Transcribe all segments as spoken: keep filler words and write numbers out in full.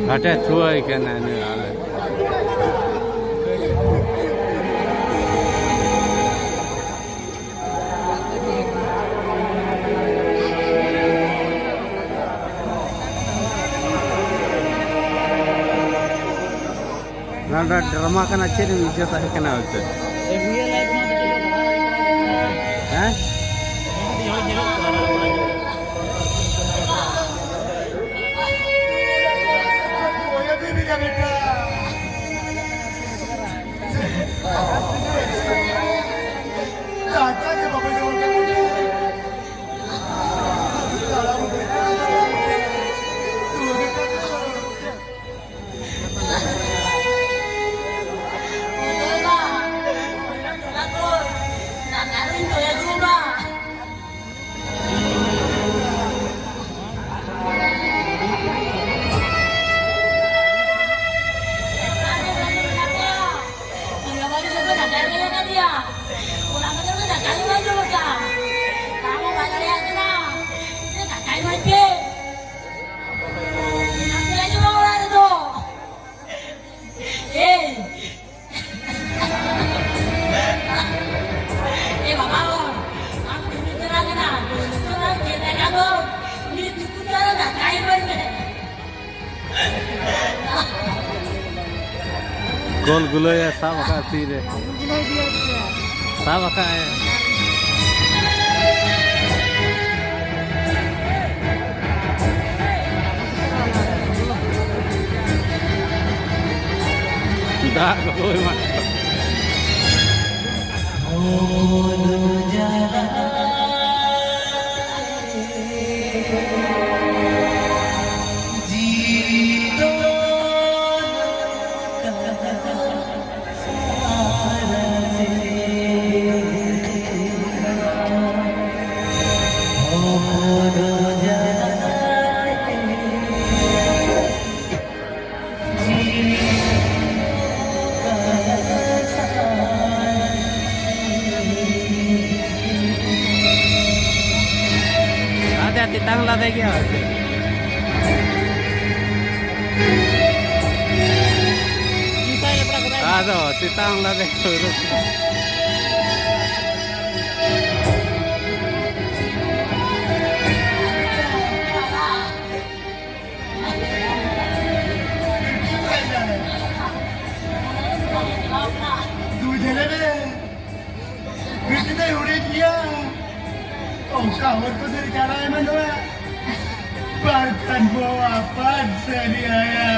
ᱦᱟᱴᱮ ᱛᱷᱩᱣᱟᱹᱭ ᱠᱟᱱᱟ ᱱᱩᱭ ᱟᱞᱮ᱾ ᱱᱚᱣᱟ ᱫᱚ ᱰᱨᱟᱢᱟ ᱠᱟᱱᱟ, ᱪᱮᱫ ᱮᱢ ᱤᱡᱽᱡᱚᱛ ᱛᱟᱦᱮᱸ ᱠᱟᱱᱟ ᱦᱚᱭᱛᱳ? ᱦᱮᱸ? ᱮᱭ! ᱮ ᱵᱟᱵᱟ ᱦᱚᱲ, ᱟᱢ ᱛᱤᱱᱟᱹᱜ ᱪᱮᱦᱨᱟ ᱠᱟᱱᱟ, ᱛᱚ ᱟᱢ ᱪᱮᱫ ᱞᱮᱠᱟ ᱫᱚ ᱩᱱᱤ ᱫᱤᱠᱩ ᱪᱮᱦᱨᱟ ᱫᱟᱠᱟᱭ ᱮᱢᱟᱹᱧ ᱢᱮ᱾ ᱜᱳᱞ ᱜᱩᱞᱟᱹᱭ ᱥᱟᱵ ᱟᱠᱟᱫ ᱛᱤᱨᱮ᱾ ᱥᱟᱵ ᱟᱠᱟᱫ ᱟᱭ᱾ ᱫᱟᱜ ᱠᱚ ᱮᱢᱟᱜ ᱠᱚᱣᱟ᱾ ᱟᱫᱚ ᱛᱮᱛᱟᱝ ᱞᱟᱫᱮ ᱜᱮᱭᱟ᱾ ᱟᱫᱚ ᱪᱮᱛᱟᱱ ᱞᱟᱫᱮ ᱦᱩᱲᱩ᱾ ᱫᱩ ᱡᱷᱟᱹᱞᱮ ᱢᱮ᱾ ᱵᱤᱴᱤ ᱫᱚᱭ ᱦᱩᱰᱤᱧ ᱜᱮᱭᱟ᱾ ᱚᱱᱠᱟ ᱦᱚᱲ ᱠᱚ ᱥᱟᱹᱨᱤ ᱪᱟᱞᱟᱣ ᱮᱢᱟᱱᱚᱜᱼᱟ᱾ ᱵᱟᱝᱠᱷᱟᱱ ᱵᱚ ᱟᱯᱟᱱ ᱥᱟᱹᱨᱤ ᱟᱭᱟ᱾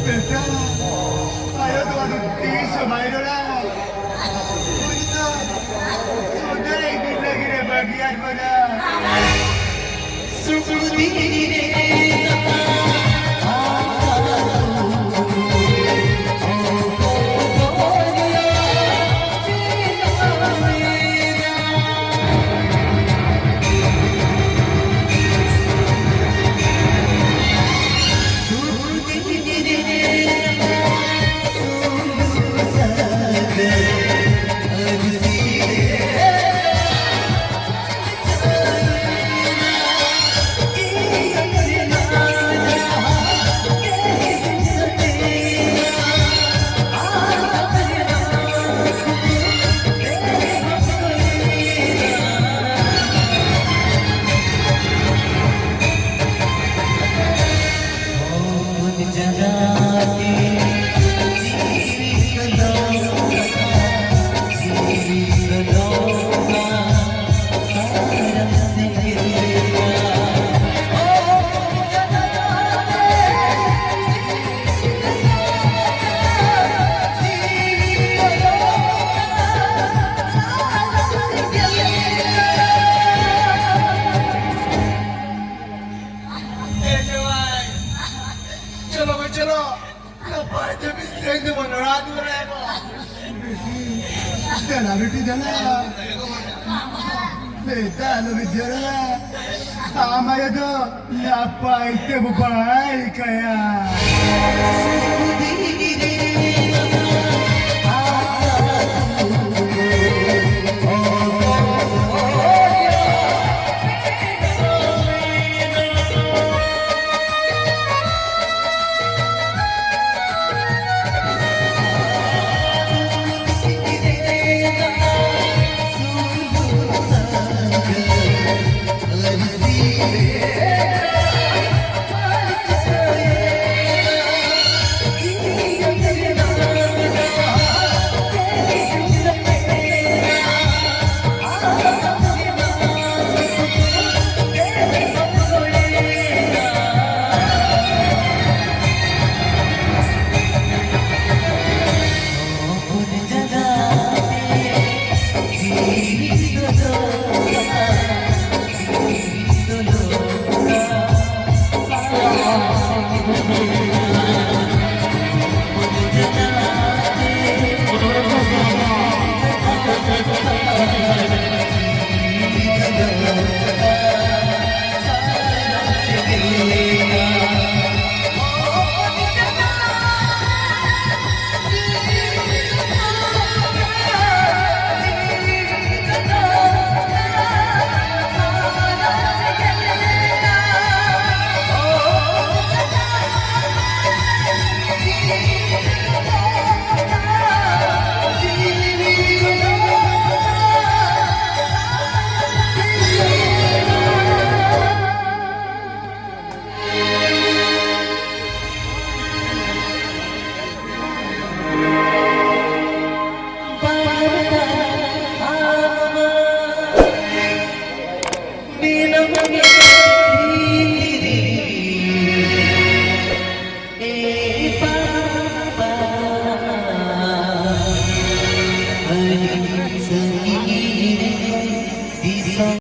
ᱵᱮᱴᱟ, ᱟᱭᱳ ᱫᱚ ᱟᱹᱰᱤ ᱛᱤᱥ ᱦᱚᱸ ᱵᱟᱭ ᱨᱚᱲᱟ᱾ ᱩᱱᱤ ᱫᱚ ᱥᱚᱫᱟᱭ ᱫᱤᱱ ᱞᱟᱹᱜᱤᱫ ᱮ ᱵᱟᱹᱜᱤᱭᱟᱫ ᱵᱚᱱᱟ᱾ ᱥᱩᱠ ᱫᱤᱱ ᱨᱮ ᱪᱮᱫ ᱵᱤᱱ ᱥᱮᱨᱮᱧ ᱫᱚ ᱵᱚᱱ ᱨᱟᱲᱟ ᱫᱩᱣᱟᱹᱨ ᱨᱮ? ᱫᱮᱞᱟ ᱵᱤᱴᱤ ᱫᱮᱞᱟ᱾ ᱵᱮᱴᱟ ᱟᱞᱚ ᱵᱤᱱ ᱫᱟᱹᱲᱟ᱾ ᱟᱢ ᱟᱭᱳ ᱫᱚ ᱱᱟᱯᱟᱭ ᱛᱮ ᱵᱟᱭ ᱠᱟᱭᱟ᱾